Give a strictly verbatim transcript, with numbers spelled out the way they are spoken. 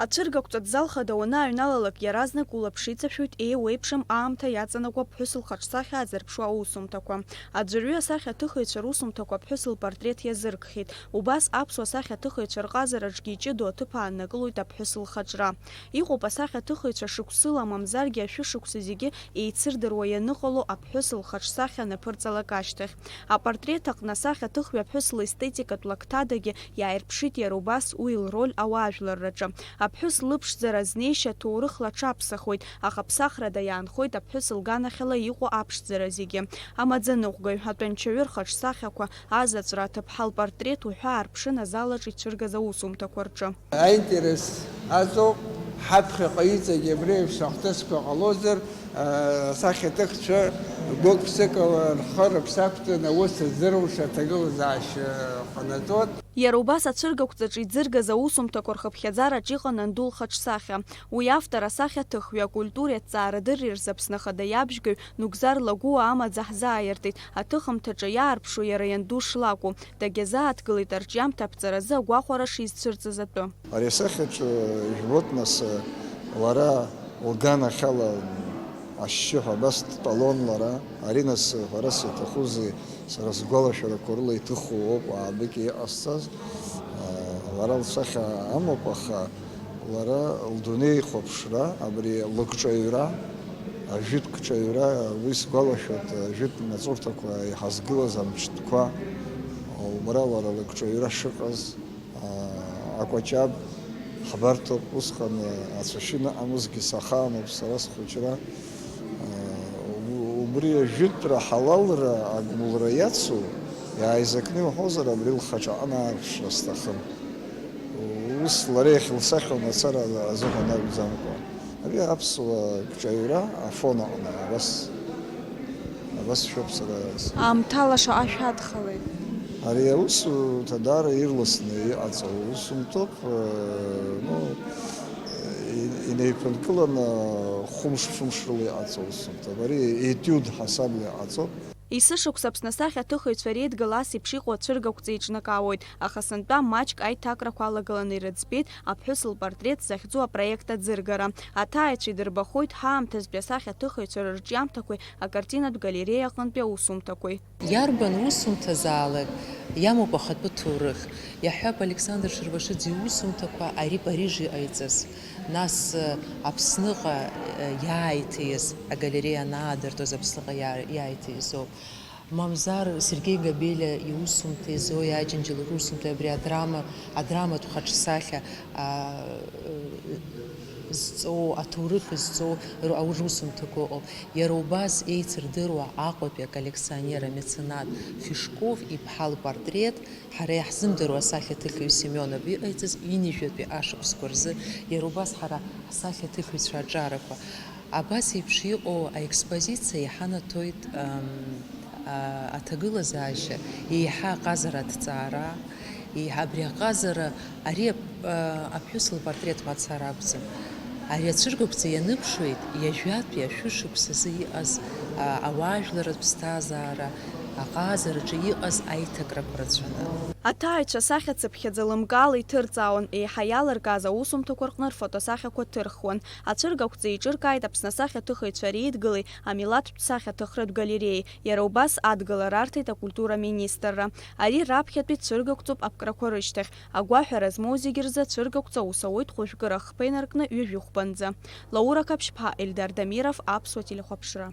Ацәыргақәҵатә зал хада уанааҩналалак, иаразнак улаԥш иҵашәоит еиуеиԥшым аамҭа иаҵанакуа аԥҳәыс лхаҿсахьа аазырԥшуа аусумҭақәа. Аӡәырҩы асахьаҭыхыҩцәа русумҭақәа аԥҳәыс лпортрет иазыркхьеит. Убас аԥсуа сахьаҭыхыҩцәа рҟазараҿгьы иҷыдоу аҭыԥ ааннакылоит аԥҳәыс лхаҿра. Иҟоуп асахьаҭыхыҩцәа шықәсыла, мамзаргьы ашәышықәса зегьы еицырдыруа ианыҟало аԥҳәыс лхаҿсахьа анаԥырҵалак ашьҭахь. Апортрет аҟны асахьаҭыхҩы аԥҳәыс лестетикатә лакҭадагьы иааирԥшит иара убас уи лроль ауаажәларраҿы. Аԥҳәыс лыԥшӡара азнеишьа ҭоурыхла аҽаԥсахуеит, аха ԥсахрада иаанхоит аԥҳәыс лганахьала иҟоу аԥшӡара зегьы. Амаӡаныҟәгаҩ, атәанчаҩы рхаҿсахьақәа, азаҵәра аҭыԥҳа лпортрет уҳәа аарԥшын азалаҿ ицәыргаз аусумҭақәа рҿы. Аинтерес аҵоуп, ҳаԥхьаҟа иҵегь абри еиԥш ахҭысқәа ҟалозар, асахьаҭыхцәа гәык-ԥсыкала рхы рыԥсы ақәҵаны аус здыруша аҭагылазаашьа ҟанаҵоит. Иара убас ацәыргақәҵаҿы иӡыргаз аусумҭақәа рхыԥхьаӡараҿ иҟан анду лхаҿсахьа. Уи автор асахьаҭыхҩы, акультуреи аҭҵаарадырреи рзы Аԥсны Ахада иабжьгаҩ Нугзар Лагәуа амаӡа ҳзааиртит, аҭыхымҭаҿы иаарԥшу иара ианду шлакәу, дагьазааҭгылеит арҿиамҭа аԥҵаразы агәахәара шизцәырҵыз атәы. Ари асахьаҿы ижәбоит, нас, лара лганахьала ашьшьыҳәа абас дтәалон лара. Ари, нас, ҳәарас иаҭахузеи, сара сгәалашәарақәа рыла иҭыху ауп аабыкьа иҟасҵаз. Лара лсахьа амоуп, аха лара лдунеихәаԥшра, абри лыкҿаҩра, ажәытә кҿаҩра, уи сгәалашәоит, ажәытә маҵурҭақәа иҳазгылаз амҿтәқәа, убра лара лыкҿаҩра шыҟаз. Акәаҷаб ҳбарҭоуп, усҟан ацәашьы ныҟамызгьы сахаануп сара схәыҷра. Убри ажәытәра ҳалалра агәылра иацу, иааизакны иуҳәозар, абри лхаҿы аҟны аарԥшра сҭахын. Ус лара иахьылсахьоу мацара азыҳәан акәӡамкәа. Ари аԥсуа кҿаҩра афон аҟны абас, абас шәоуп сара. Аамҭала шаҟа шәадхалеит? Ари аусумҭа даара ирласны иҟаҵоу усумҭоуп, э, ну, и-, инеиԥынкыланы хәымш-фымш рыла иҟаҵоу усумҭоуп. Ари етиуд ҳасабла иҟаҵоуп. Есышықәса Аԥсны асахьаҭыхыҩцәа реидгыла ас еиԥш иҟоу ацәыргақәҵа еиҿнакаауеит, аха сынтәа маҷк аиҭакрақәа алагаланы ирыӡбеит аԥҳәыс лпортрет захьӡу апроект аӡыргара. Аҭааҩцәа идырбахоит ҳаамҭазтәи асахьаҭыхыҩцәа рырҿиамҭақәеи акартинатә галереиа аҟынтәи аусумҭақәеи. Иарбан усумҭазаалак иамоуп ахатәы ҭоурых. Иаҳҳәап, Александр Шервашидзе иусумҭақәа ари Париж иҟаиҵаз, нас, Аԥсныҟа иааиҭиз, агалереиа анаадыртуаз Аԥсныҟа иаа-, иааиҭиз ауп. Мамзар Сергеи Габелиа иусумҭеи Зоиа Аџьынџьал русумҭеи абри адрама, адраматә хаҿсахьа, аа, зҵоу, аҭоурых зҵоу ру-, русумҭақәа ыҟоуп. Иара убас еицырдыруа Аҟәатәи аколлекционер, амеценат Фишков иԥҳа лпортрет, ҳара иаҳзымдыруа асахьаҭыхҩы Семионов иҟаиҵаз ҩынҩажәатәи ашықәсқәа рзы, иара убас ҳара ҳсахьаҭыхҩцәа аҿарақәа. Абас еиԥш иҟоу аекспозициа иҳанаҭоит, ам, а, аҭагылазаашьа, еиҳа аҟазара аҭҵаара, еиҳа абри аҟазара, ари ап-, а, аԥҳәыс лпортрет мацара акәӡам. Ари ацәыргақәҵа ианыԥшуеит ҩажәатәи ашәышықәсазы иҟаз, а, ауаажәларратә ԥсҭазаара, аҟазараҿы иҟаз аиҭакрақәа рацәаны. Аҭааҩцәа асахьа цыԥхьаӡа лымкаала иҭырҵаауан, еиҳа иалыркааз аусумҭақәа рҟны рфотосахьақәа ҭырхуан. Ацәыргақәҵа еиҿыркааит Аԥсны асахьаҭыхыҩцәа реидгылеи амилаҭтә сахьаҭыхратә галереиеи, иара убас адгылара арҭеит акультура министрра. Ари раԥхьатәи цәыргақәҵоуп аԥкрақәа рышьҭахь. Агәаҳәара змоу зегьы рзы ацәыргақәҵа аус ауеит хәыжәкыра хԥа инаркны ҩажәи хәбанӡа. Лаура Қаԥшьԥҳа, Ельдар Дамиров, Аԥсуа телехәаԥшра.